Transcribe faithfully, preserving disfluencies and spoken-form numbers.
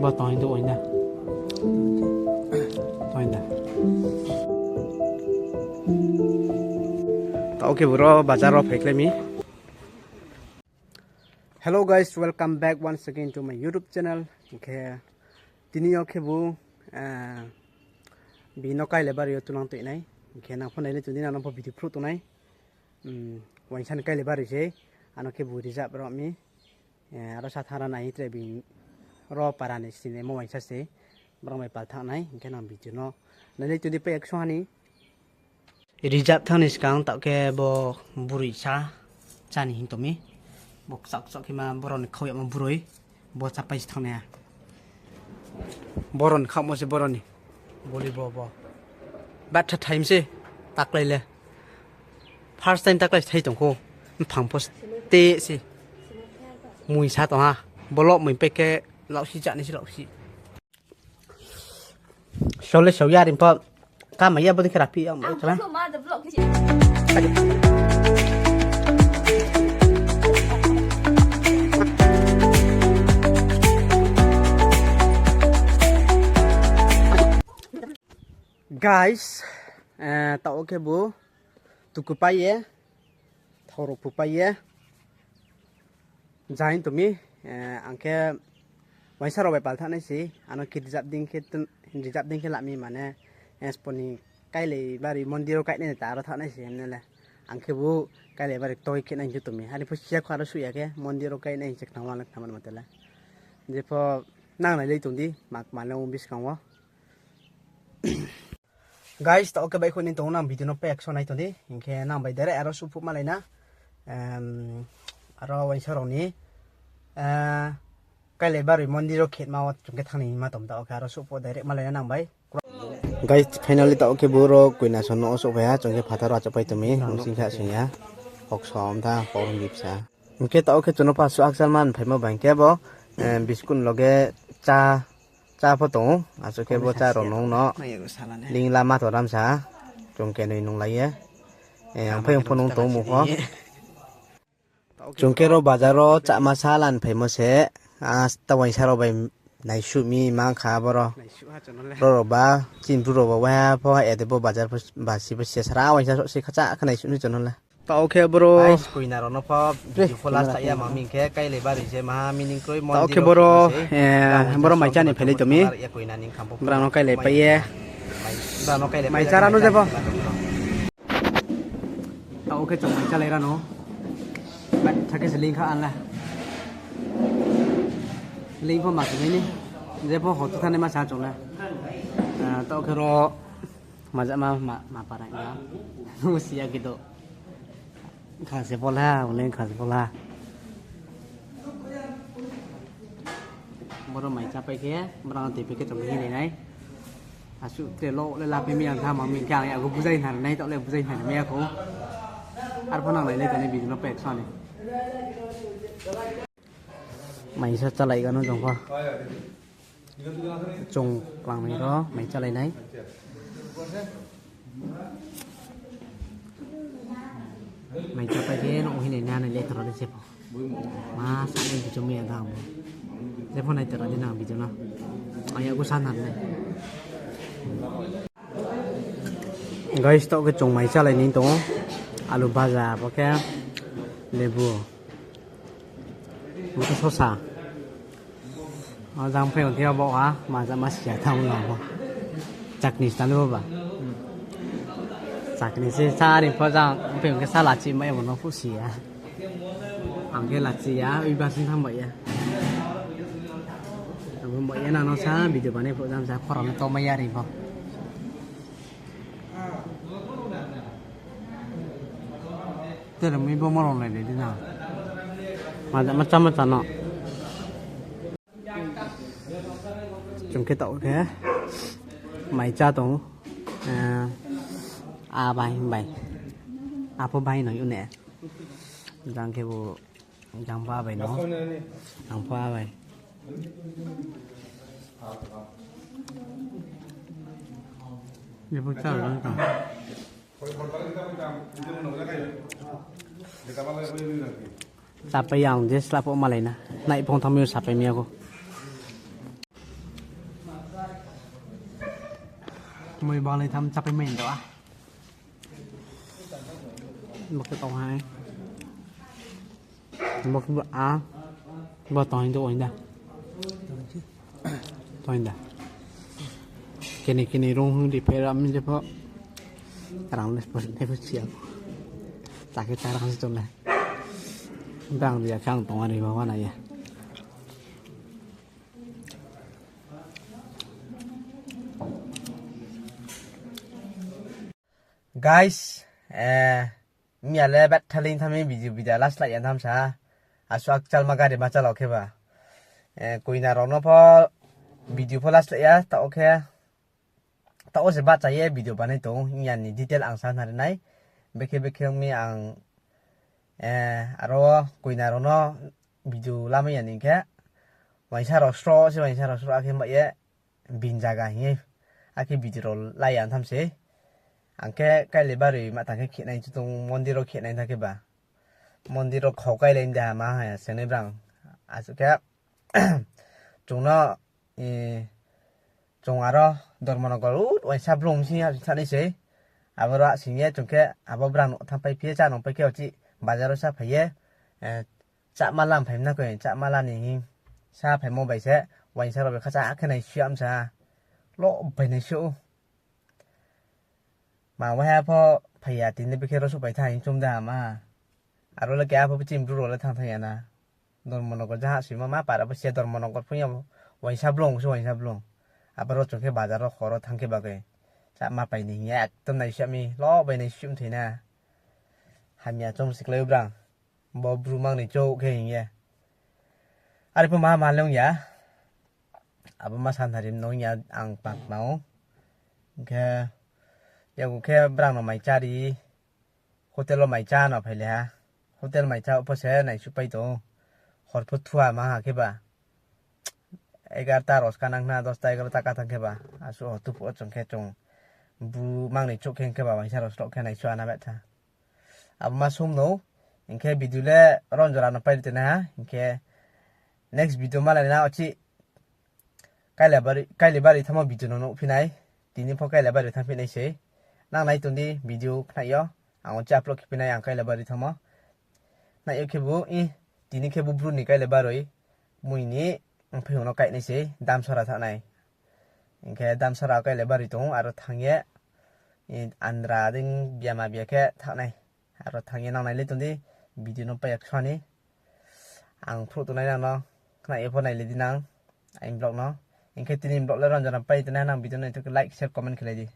Bo tong hindu oina. Oina. Ta oke bro, bazar ro pheklemi. Hello guys, welcome back once again to my YouTube channel. Okay, tini oke bu, eh, bino kaile bari yo tunang tuinai. Okay, nang phone nai tuni nang pho video phru tunai. Hmm, wainsan kaile bari se, ano ke bu rijak bro mi. Eh, aro sa thara nai tre bini ro para ni sini mo wainsa se. Borok bai pal thang nai, hingke nang video no. Nai tuni pe ekso hani. Rijak thang ni skang ta ke bo burui sa, chani hin tomi. Bo kchak kchak khe ma borok ni khau ya ma burui. Bo chapai si thang nai. Borok ni khamo se borok ni. Boli bo bo. Bat tha thaim se taklai le. First time taklai thai tongkho. Phang post te se. Mui sa tong ha. Bolok mui peke lausi jani se lausi. Sole so yar impo. Kama ya bodi khara pi ang. Guys, eh, ta oke bu tuku paiye, thorok pu paiye, jain tumi, eh, angke waisa rok bai pal thang nai si, ano ki rijak ding khe tun, rijak ding khe lami mane, eh, sponi kailai bari mondir o kainai ta aro thang nai si, hemne le, angke bu kailai bari toi khe nai tumi, ani phu siya kharo suya khe mondir o kainai se khna wal khna man matela, jepho nang nai le tong di, mak mane o biskango. Guys, ta oke bai khoni tongo nang video no pek so nai toni. Hinkhe nang bai direct aro suphuk malai na. Em, aro waisa rok ni, eh, kailai bari mondir o khetma o chungke thangni ma tom ta oke aro suphuk direct malai na nang bai. Guys, finally ta oke boro koina son no osok phai ha chungke phatar achok pai tumi. Nung sing kha sing ya. Hok som tha, hok gipsa. Hinkhe ta oke chuno pasu aksal man phaima bai khe bo, eh, biskun loge cha Cha pho tongo, aswk khe bo cha rok nung no ling lama to ramsa, chwng kenwi nung lai ye. Eh, ang phai phunung tong mukho. Chwng khe ro bazar o chama sa lan phaimo se, ah, ta waisa rok bai naisuk mi mankha boro. Rorok ba, chini bru rok ba waiha pho hai ede bo bazar pho ba si bo se sara waisa se khacha khe naisuk ni chwng le. Ta oke bro. Guys, koina rok no pho video pho last ya mami khe kailai bari se maha meaning kroi. Ta oke boro, eh, boro mai chani phelai tomi. Bra no kailai paiye. Bra no kailai mai chara no jebo. Ta oke chong mai chalai rano. Bai thake se link kha anla. Link pho ma sini. Jebo hotu thani ma sa chong la. Ah, ta oke ro. Maja ma, ma, ma para ya. Musia gitu. Khase bola, oleng khase bola. Boro mai chapai khe, boro tei peke tong hinai nai. Asu te lo le lapi mi ang tha ma mi kang ya go bujai nar nai to le bujai nar mi ako. Ar phana lai le tani bidino pek sani. Maisa chalai gano jongkha. Chwng kwlangni ro mai chalai nai. Mai chapai khe nung hinai nani le toro de sepo. Ma sani bichung ya dang. Sepo nai toro de nang bichung no. Aya go san nai. Guys, tok khe chwng mai chalai ni tongo. Alu bhaja, bo khe lebu. Bo khe sosa. O jang phai hwnkhe bo ha, maja ma sia tamo no bo. Chakni sitani bo ba. Chakni se sari pho jang phai hwnkhe sala chi mai bo no phu sia. Ang khe la chi ya, ui ba sing thang ba ya. Abo ba ya nang no sa video banai phu jang sa khorang to ma ya ri bo. Tere mui bo morong lai de na. Maja macha macha no. Chwng khe tok khe mai cha tong. Eh, a bai bai. Apo bai no yune. Jang khe bo Jang pha bai no. Jang pha bai. Ibu cha rang ta. Sapai yang je slapo malai na. Nai phong thamyo sapai miya ko. Moi balai tham chapai mai ndo a. Bokhe tong hai. Bokhe a. Bo tong do oinda. Tong da. Kini kini rung hung di pera mi jepo. Rang les pos ne pos siap. Take tarang sitong le. Bang dia kang tong ari bawa na ya. Guys, eh, miyale bet thaling thami video video last lai antham sa. Asu akchal ma gari ma chalo khe ba. Eh, koina rokno pho video pho last lai ya ta okhe. Ta o se bacha ye video banai tong, inya ni detail ang sa nari nai. Bekhe bekhe mi ang, eh, aro koina rokno video lamai ya ni khe. Waisa rok sro se waisa rok sro akhe ma ye. Bin jaga hinwi akhe video rok lai ya tham se. Ang khe kaile barwi ma tang khe khenai chutung mondir o khenai thang khe ba. Mondir o khok kai lai da ma ha sene brang. Asuk khe chungno, eh, chung aro Dharmanagar ut waisa blong si thani se. Abo ra singye chung khe abo brang no tham pai phiye cha nong pai khe ochi bazar o cha phaiye. Eh, Chakma lam phaimna khe, chakma lani hi sa phaimo bai se, waisa rok khacha khe nai siyam sa, lo bai nai sio. Ma wahai apho phaiya tini bikhe rosu pai thang chum da ma. Aro le kya apho chim bru role thang thang yana. Dharmanagar jaha sima ma para bo se Dharmanagar phung ya waisa blong se waisa blong. Abo ro chukhe bazar ro khoro thang khe bagwi. Chakma pai ni hiya ekdom nai siyami, lo bai nai siyum thina. Hamya chum siklai brang. Bo bru mangni chou khe hinya. Ari pho ma ma le wngya. Abo ma san harim no wngya ang pak mao. Hingkhe yago khe brang no mai chari. Hotel o mai cha no phaile ha. Hotel mai cha pho se nai su pai to. Hor pho thua ma ha khe ba. Egarta roska nang na dosta egarta ka thang khe ba. Asu ho tu pho chong khe chong. Bru mangni chou khe khe ba waisa rok khe nai su ana betha. Abo ma sum no, hinkhe video le ron jora no pairi tena ha, hinkhe next video malai na ochi kaila bari, kaila bari thamo video no nukphinai, tini pho kaila bari thangphinai se, nang nai tongdi video khnaio, ang ochi upload khiphinai ang kaila bari thamo, khnaio khebu, i, tini khebu bru ni kaila baroi, mui ni, wngphai uno kainai se, damsara thanai, hinkhe damsara kaila bari tongo, aro thangye, i, andra ding biyama biya khe thanai. Aro thangya nang nailai tongdi video no payak sani. Ang phuru tongnai nang no khna epho nailai di nang aini vlog no. Hinkhe tini vlog le ronjona pai tongnai nang video no like share comment khlai di.